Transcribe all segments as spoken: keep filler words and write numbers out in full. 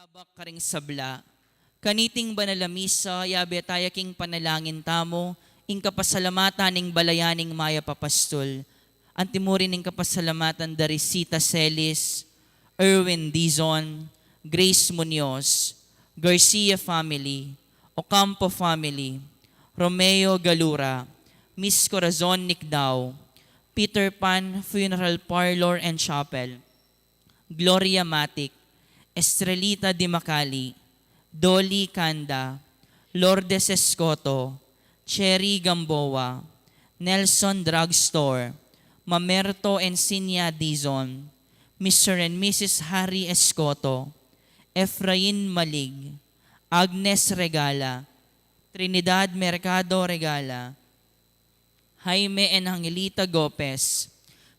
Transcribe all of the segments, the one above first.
Abak karing sabla. Kaniting banal a misa, yabe taya king panalangin tamu, ing kapasalamatan ning balayan ning mayap a pastul. Antimurin ning kapasalamatan da ri Sita Celis, Erwin Dizon, Grace Munoz, Garcia family, Ocampo family, Romeo Galura, Miss Corazon Nicdao, Peter Pan Funeral Parlor and Chapel, Gloria Matic, Estrelita Dimacali, Dolly Canda, Lourdes Escoto, Cherry Gamboa, Nelson Drugstore, Mamerto Encinia Dizon, Mister and Missus Harry Escoto, Efrain Malig, Agnes Regala, Trinidad Mercado Regala, Jaime and Angelita Gopez,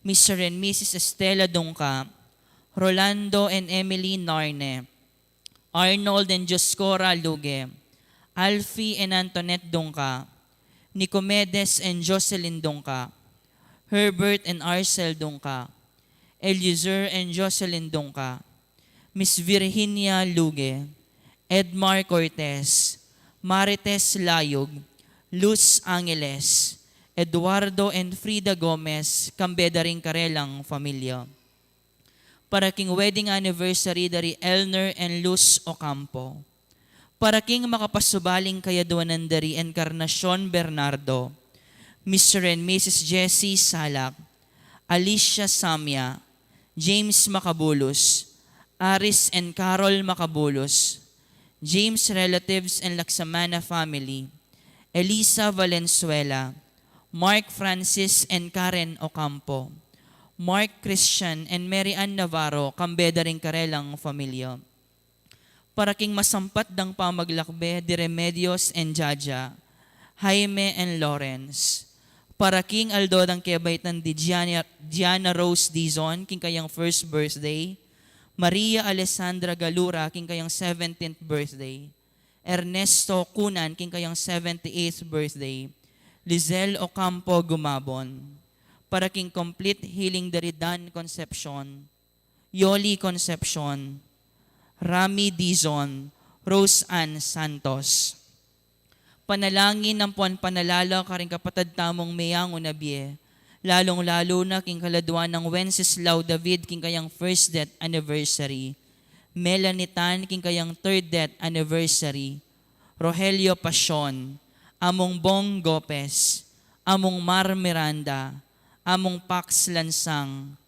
Mister and Missus Estela Dungca, Rolando and Emily Narne, Arnold and Dioscora Luge, Alfie and Antoinette Dungca, Nicomedes and Jocelyn Dungca, Herbert and Arcel Dungca, Eliezer and Jocelyn Dungca, Miss Virginia Luge, Edmar Cortez, Marites Layug, Luz Angeles, Eduardo and Frida Gomez, kambe da ring karelang familia. Para king wedding anniversary da ri Elner and Luz Ocampo. Para king makapasubaling kayadwanan da ri Encarnacion Bernardo, Mister and Missus Jessie Salak, Alicia Samia, James Macabulus, Aris and Carol Macabulus, James relatives and Laksamana family, Elisa Valenzuela, Mark Francis and Karen Ocampo, Mark Christian and Mary Ann Navarro, kambe da ring karelang familia. Para king masampat dang pamaglakbe di Remedios and Jaja, Jaime and Lawrence. Para king aldo dang kebaitan di Diana, Diana Rose Dizon, king kayang first birthday, Maria Alessandra Galura, king kayang seventeenth birthday, Ernesto Cunan, king kayang seventy-eighth birthday, Lizelle Ocampo Gumabon. Para king complete healing da ri Dan Concepcion, Yoli Concepcion, Rami Dizon, Rose Ann Santos. Panalangin ampon panalala karing kapatad tamung meyangu na bie, lalung-lalu na king kaladwa nang Wenceslao David king kayang first death anniversary, Melanie Tan king kayang third death anniversary, Rogelio Pasion, Among Bong Gopez, Among Mar Miranda, Among Pax Lansang,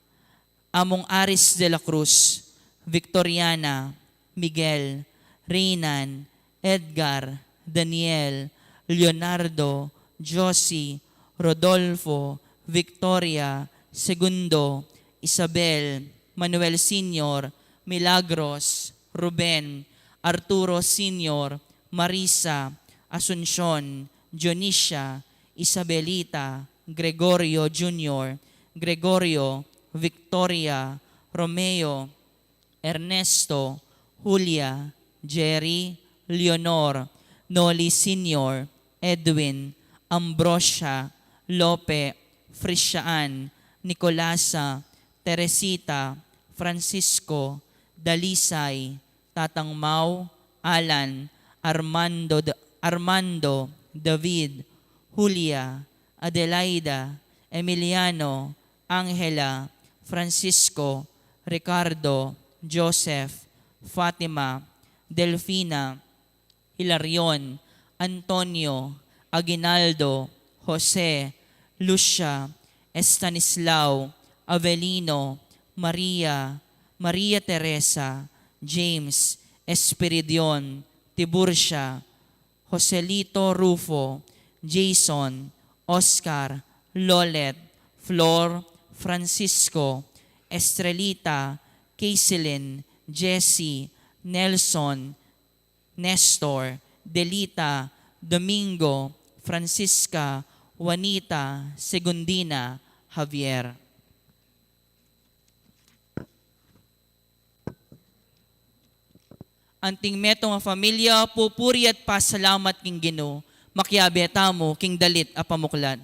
Among Aris de la Cruz, Victoriana, Miguel, Rinan, Edgar, Daniel, Leonardo, Josie, Rodolfo, Victoria, Segundo, Isabel, Manuel Senior, Milagros, Ruben, Arturo Senior, Marisa, Asuncion, Dionisia, Isabelita, Gregorio Junior, Gregorio, Victoria, Romeo, Ernesto, Julia, Jerry, Leonor, Noli Senior, Edwin, Ambrosia, Lope, Frisiaan, Nicolasa, Teresita, Francisco, Dalisay, Tatang Mau, Alan, Armando, Armando, David, Julia, Adelaida, Emiliano, Angela, Francisco, Ricardo, Joseph, Fatima, Delfina, Hilarion, Antonio, Aguinaldo, Jose, Lucia, Estanislao, Avelino, Maria, Maria Teresa, James, Espiridion, Tiburcia, Joselito, Rufo, Jason, Oscar, Lolet, Flor, Francisco, Estrelita, Keiselin, Jesse, Nelson, Nestor, Delita, Domingo, Francisca, Juanita, Segundina, Javier. Anting metung a familia, pupuri at pasalamat king Ginu, makiabe tamu king dalit a pamuklat.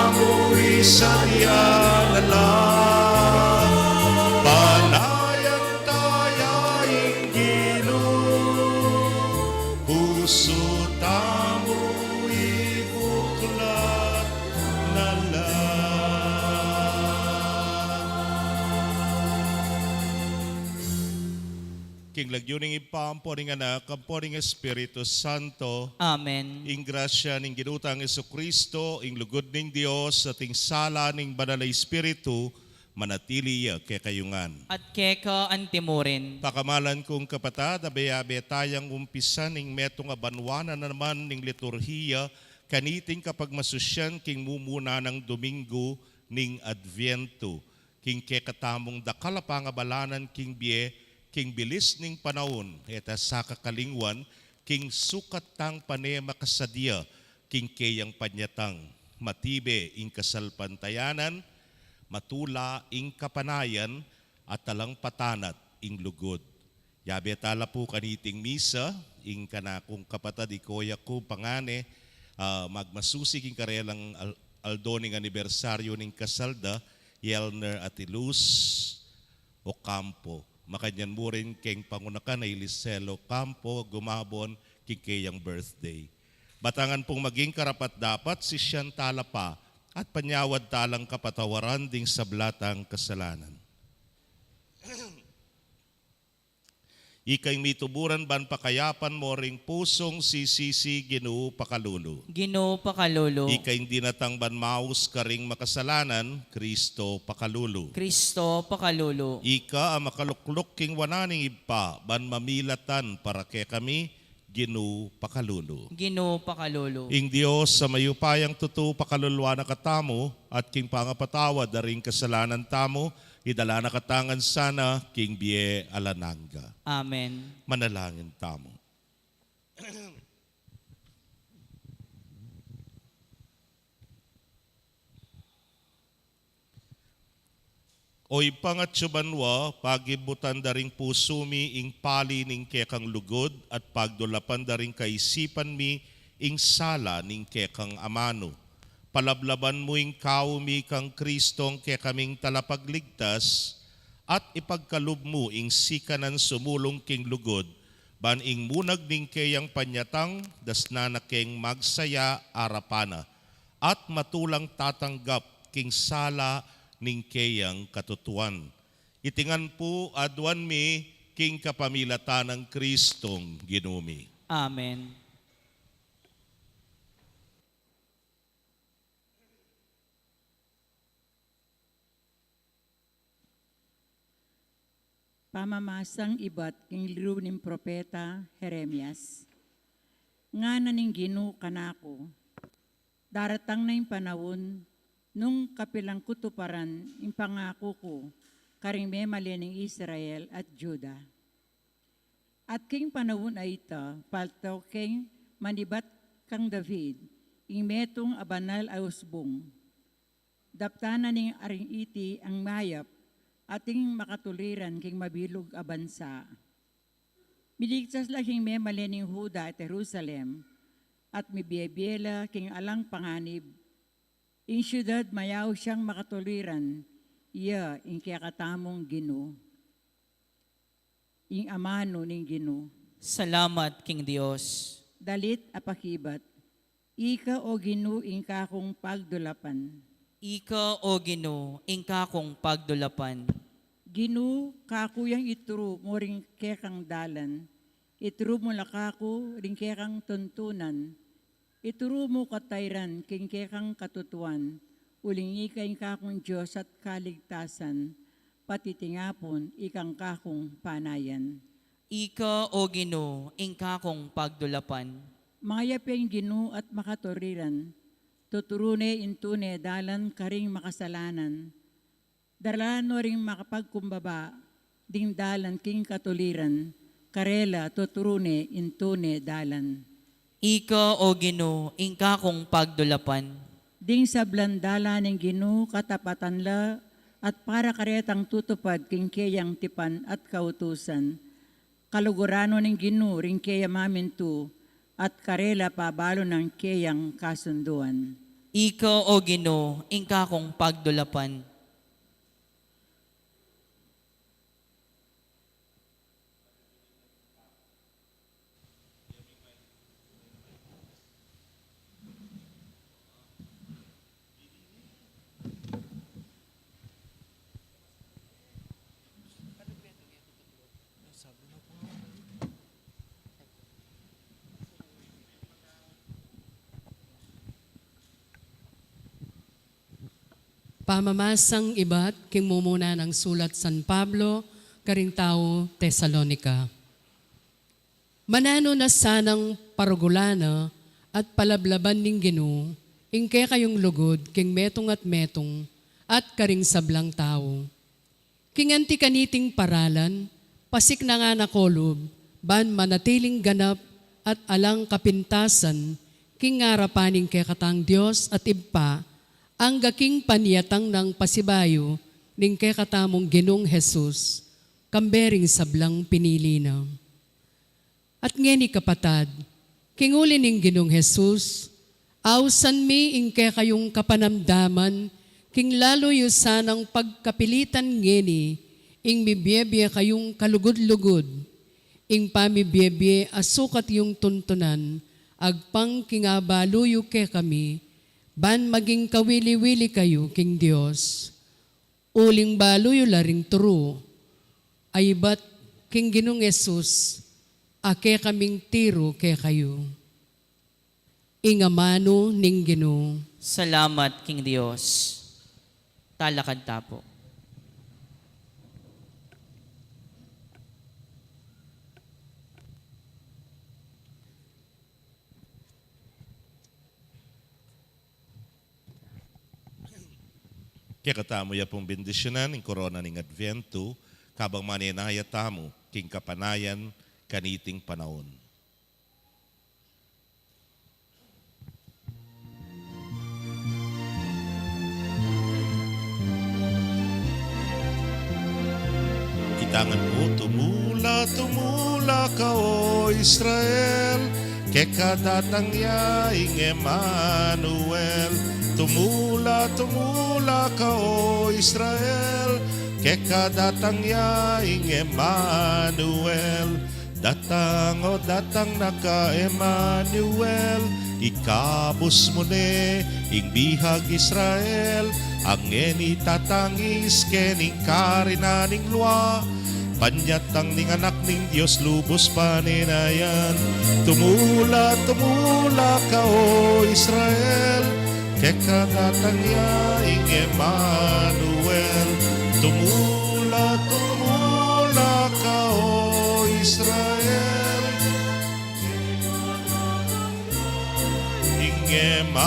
Purisan ya na la, panayan ta ya ing Ginu, pusu tamu ibuklat na la. King lagyu ning Ibpa, ampo ning Anak, ampo ning Espiritu Santo. Amen. Ing grasya ning Ginu tang Jesucristo, ing lugud ning Dios, at ing sala ning Banal a Espiritu, manatili ya kekayu ngan. At keka antimurin. Pakamalan kung kapatad, abe-abe tayang umpisan ing metung a banua na naman ning liturhiya, kaniting kapagmasusyan king mumuna nang Domingo ning Adviento. King kekatamung dakal a pangabalanan king bie, king bilis ning panaun, e ta sa kakalingwan, king sukat tang pane makasadya, king keyang panyatang, matibe ing kasalpantayanan, matula ing kapanayan, at alang patanat ing lugud. Yabe tala pu kaniting misa, ing kanakung kapatad i Koya ku pangane, ah, magmasusi king karelang al-, aldo ning anibersaryu ning kasal da, Yelner at i Luz Ocampo. Makanyan mu rin keng pangunakan a i Lisel Ocampo, gumabon king keyang birthday. Batangan pung maging karapat-dapat, sisian tala pa, at panyawad talang kapatawaran ding sabla tang kasalanan. Ika ing mituburan ban pakayapan mo ring pusung sisisi, Ginu pakalulu. Ginu pakalulu. Ika ing dinatang ban maus karing makasalanan, Kristo pakalulu. Kristo pakalulu. Ika a makalukluk king wanan ning Ibpa ban mamilatan para kekami, Ginu pakalulu. Ginu pakalulu. Ing Dios a mayupayang tutu pakaluluan na katamu, at king pangapatawad da ring kasalanan tamu, idala na katamu ngan sana king bie alang angga. Amen. Manalangin tamu. O Ibpa, atsu ka banua, pagibutan da ring pusu mi ing pali ning kekang lugud, at pagdulapan da ring kaisipan mi ing sala ning kekang amanu. Palablaban mu ing kau mi kang Kristong kekaming talapagligtas, at ipagkalub mu ing sikanan sumulung king lugud, ban ing munag ning keyang panyatang, dasnan na keng magsaya arapan na, at matulang tatanggap king sala ning keyang katutuan. Iti ngan pu aduan mi king kapamilatan nang Kristong Ginu mi. Amen. Pamamasang ibat king liru ning propeta Jeremias. Ngana ning Ginu kanaku, daratang na ing panaun nung kapilan ku tuparan ing pangaku ku karing memalen ning Israel at Juda. At king panaun a ita, paltaw keng manibat kang David, ing metung a banal a usbung. Daptan na ning aring iti ing mayap at ing makatuliran king mabilug a bansa. Miligtas la king memalen ning Juda at Jerusalem, at mibie-bie la king alang panganib. Ing siudad mayaus yang makatuliran, iya ing kekatamung Ginu. Ing amanu ning Ginu. Salamat king Dios. Dalit a pakibat. Ika, o Ginu, ing kakung pagdulapan. Ika, o Ginu, ing kakung pagdulapan. Ginu, kaku yang ituru mu ring kekang dalan. Ituru mu la kaku ring kekang tuntunan. Ituru mu ku tairan king kekang katutuan, uling ika ing kakung Dios at kaligtasan, patitingapun ikang kakung panayan. Ika, o Ginu, ing kakung pagdulapan. Mayap yang Ginu at makatuliran, tuturu ne ing tune dalan karing makasalanan. Daralan no ring makapagkumbaba ding dalan king katuliran, karela tuturu ne ing tune dalan. Ika, o Ginu, ing kakung pagdulapan. Ding sablang dalan ning Ginu katapatan la, at para karetang tutupad king keyang tipan at kautusan. Kaluguran no ning Ginu ring keya mamintu, at karela pabalu nang keyang kasunduan. Ika, O Ginu, ing kakung pagdulapan. Pamamasang ibat king mumuna nang sulat San Pablo karing tau Tesalonica. Mananu na sanang parugulan na at palablaban ning Ginu ing kekayung lugud king metung at metung at karing sablang tau. King anti kaniting paralan, pasiknangan na ko lub, ban manatiling ganap at alang kapintasan, king arapan ning kekatang Dios at Ibpa, angga king panyatang nang pasibayu ning kekatamung Ginung Jesus, kambe ring sablang pinili na. At ngeni, kapatad, king uli ning Ginung Jesus, ausan mi ing kekayung kapanamdaman, king lalu yu sanang pagkapilitan ngeni, ing mibie-bie kayung kalugud-lugud, ing pamibie-bie a sukat yung tuntunan, agpang king abalu yu kekami, ban maging kawili-wili kayu king Dios. Uling balu yu la ring turu, a ibat king Ginung Jesus, a kekaming tiru kekayu. Ing amanu ning Ginu. Salamat king Dios. Talakad ta pu. Kekatamu ya pung bendisyunan ing korona ning Advento, kabang manenaya tamu king kapanayan kaniting panaun. Itangan mu, tumula, tumula ka, o Israel, keka datang ya ing Emmanuel. Tumula, tumula ka, o Israel, keka datang ya ing Emmanuel. Datang, o datang na ka, Emmanuel, ikabus mu ne ing bihag Israel, a ngeni tatangis keni ing karinan ning lua, panyatang ning Anak ning Dios lubus panenayan. Tumula, tumula ka, o Israel, keka datang ya ing Emmanuel. Tumula, tumula ka, o Israel, ing Emmanuel.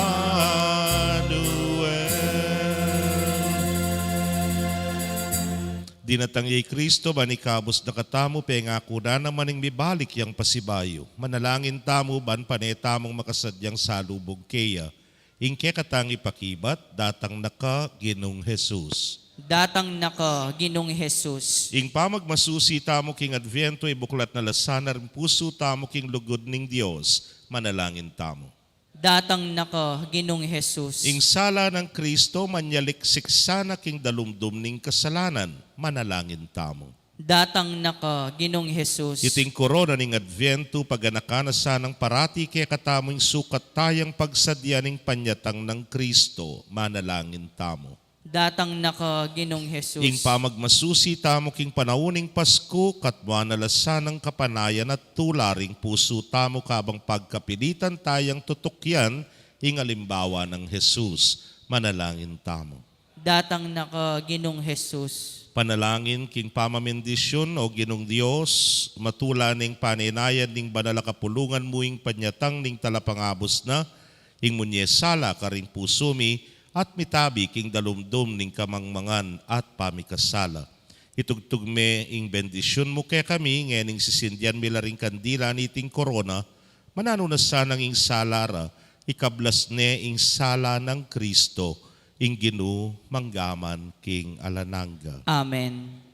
Dinatang ya i Kristo ban ikabus na katamu, pengaku na naman ing mibalik yang pasibayu. Manalangin tamu ban pane tamung makasadyang salubung keya ing kekatang ipakibat. Datang na ka, Ginung Jesus. Datang na ka, Ginung Jesus. Ing pamagmasusi tamu king Advento, ibuklat na la sana ring pusu tamu king lugud ning Dios. Manalangin tamu. Datang na ka, Ginung Jesus. Ing sala nang Kristo, manyaliksik sana king dalumdum ning kasalanan. Manalangin tamu. Datang na ka, Ginung Jesus. Iting korona ning Advento, paganakan na sanang parati kekatamu ing sukat tayang pagsadya ning panyatang nang Kristo. Manalangin tamu. Datang na ka, Ginung Jesus. Ing pamagmasusi tamu king panaun ning Pasku, katmuan na la sanang kapanayan at tula ring pusu tamu kabang pagkapilitan tayang tutukyan ing alimbawa nang Jesus. Manalangin tamu. Datang na ka, Ginung Jesus. Panalangin king pamamendisyon, O Ginung Dios, matula ning panenayan ning banal a kapulungan mu ing panyatang ning talapangabus na, ing munye sala karing pusu mi, at mitabi king dalumdum ning kamangmangan at pamikasala. Itugtug me ing bendisyun mu kekami, ngening sisindian mi la ring kandila niting korona, mananu na sanang ing sala ra, ikablas ne ing sala nang Kristo, ing Ginu, manggaman king alang angga. Amen.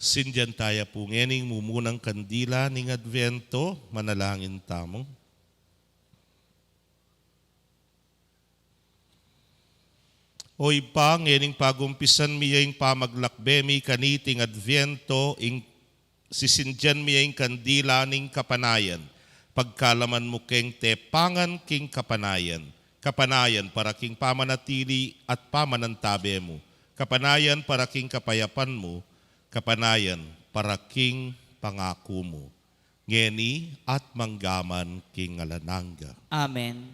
Sindian taya pu ngening mumunang kandila ning Advento, manalangin tamu. O Ibpa, ngening pagumpisan mi ya ing pamaglakbe mi kaniting Advento, ing sisindian mi ya ing kandila ning kapanayan. Pagkalaman mu keng tepangan king kapanayan. Kapanayan para king pamanatili at pamanantabe mu. Kapanayan para king kapayapan mu. Kapanayan para king pangaku mu. Ngeni at manggaman king alang angga. Amen.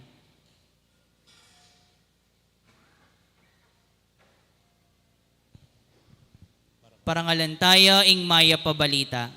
Parangalan taya ing mayap a balita.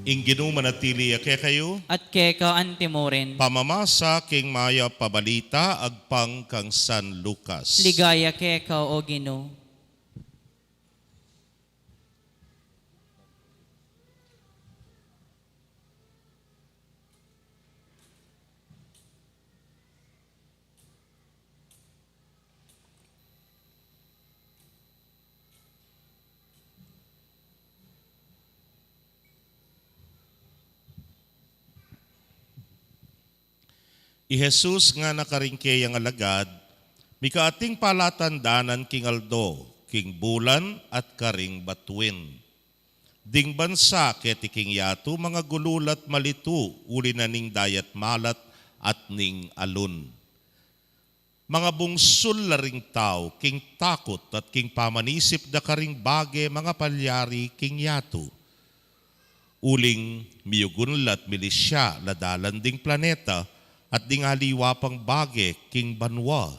Ing Ginu manatili ya kekayu. At keka antimurin. Pamamasa king mayap a balita agpang kang San Lucas. Ligaya keka, O Ginu. I Jesus ngana karing keyang alagad, mika ating palatandanan king aldo, king bulan, at karing batuin. Ding bansa keti king yatu, mangagulu la't malitu, uli na ning dayat malat at ning alun. Mangabungsul la ring tau king takut at king pamanisip da karing bage mangapalyari king yatu. Uling miyugun la't milisya la dalan ding planeta at ding aliwa pang bage king banua.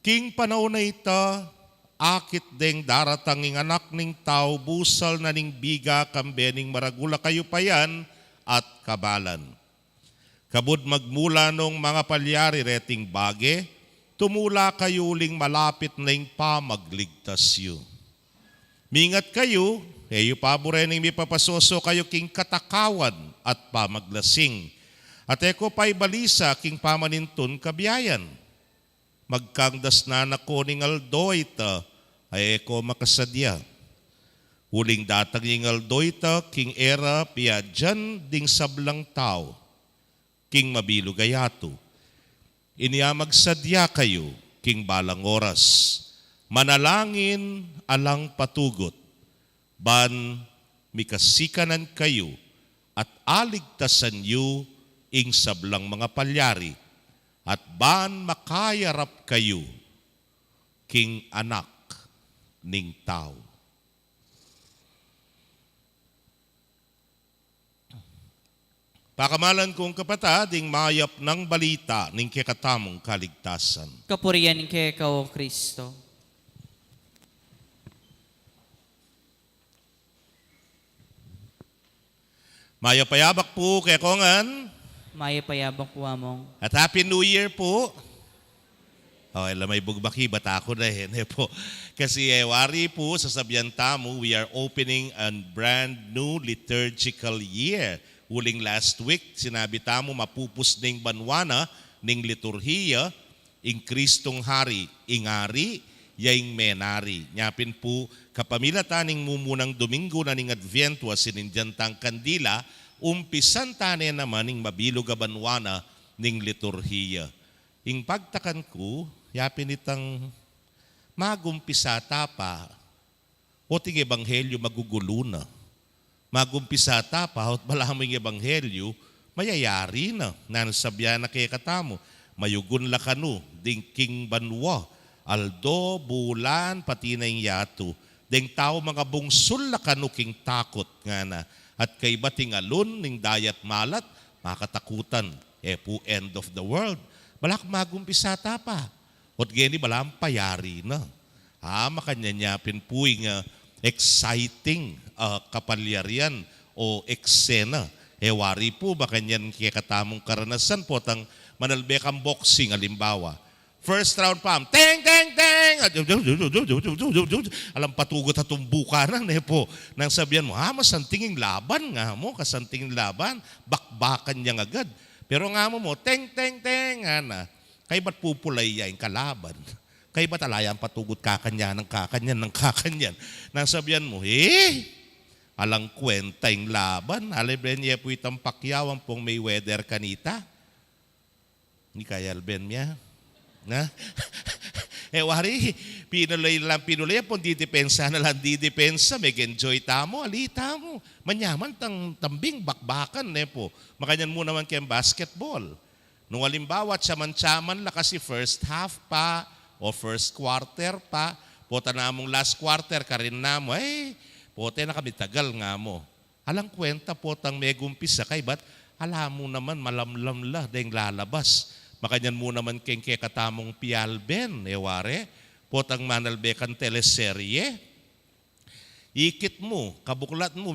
King panaun a ita, akit deng daratang ing Anak ning Tau, busal na ning biga kambe ning maragul a kayupayan at kabalan. Kabud magmula nong mangapalyari reting bage, tumula kayu uling malapit na ing pamagligtas yu. Mingat kayu, e yu paburen ing mipapasoso kayu king katakawan at pamaglasing, at e ko paibalisa king pamanintun kabiayan. Magkangdas na na ko ning aldo ita a e ko makasadya. Uling datang ing aldo ita king e ra piadyan ding sablang tau king mabilug a yatu. Inya magsadya kayu king balang oras, manalangin alang patugut, ban mikasikanan kayu at aligtasan yu ing sablang mangapalyari, at ban makayarap kayu king Anak ning Tau. Pakamalan kung kapatad, ing mayap nang balita ning kekatamung kaligtasan. Kapurian keka, O Kristo. Mayap a yabak pu kekongan. Mayap a yabak pu, Among. At Happy New Year pu. O, e la may bugbaki, bata ku na e, ne pu. Kasi e wari pu, sasabian tamu, we are opening a brand new liturgical year. Uling last week, sinabi tamu, mapupus ning banua na ning liturhiya, ing Kristong Hari, ing Ari, ya ing menari. Nya pin pu, kapamilatan ning mumunang Domingo na ning Adviento a sinindian tang kandila, umpisan ta ne naman ing mabilug a banua na ning liturhiya. Ing pagtakan ku, ya pin itang magumpisa ta pa, o ting ebanghelyo magugulu na. Magumpisa ta pa, o't balamu ing ebanghelyo, mayayari na. Nanu sabyan na kekatamu, mayugun la kanu ding king banua, aldo, bulan, pati na ing yatu. Deng tau mangabungsul la kanu king takut, ngana. At kaybat ing alun ning dayat malat, makatakutan. E pu end of the world. Balamu magumpisa ta pa. O't ngeni balamu payari na. Ah, makanyan ya pin pu ing, ah, exciting, ah, kapalyarian o eksena. E wari pu, makanyan kekatamung karanasan, potang manalbe kang boxing, alimbawa. First round pa, teng, teng, teng! Alam, patugut a tumbukan na, ne pu. Nang sabyan mu, ah, masanting ing laban, ngamu, kasanting ing laban, bakbakan yang agad. Pero ngamu mu, teng, teng, teng, ngana. Kaybat pupulay ya ing kalaban. Kaybat ala yang patugut kakanyan, nang kakanyan, nang kakanyan. Nang sabyan mu, eh, alang kwenta ing laban. Alben ye pu itang Pacquiao ampong Mayweather kanita. Ni kayalben mya. Na? E wari, pinulay lang, pinulay, ampong didepensa na lang, didepensa, meg-enjoy tamu, ali tamu. Manyaman tang tambing bakbakan, ne pu. Makanyan mu naman keng basketball. Nung alimbawa, tiyaman-tiyaman la kasi first half pa, o first quarter pa, pota namung last quarter, karin namu, ay, pote na kami tagal, ngamu. Alang kwenta potang megumpisa, kaybat ala mu naman malamlam la deng lalabas. Makanyan mu naman keng kekatamung pialben, e wari, potang manalbe kang teleserye. Ikit mu, kabuklat mu,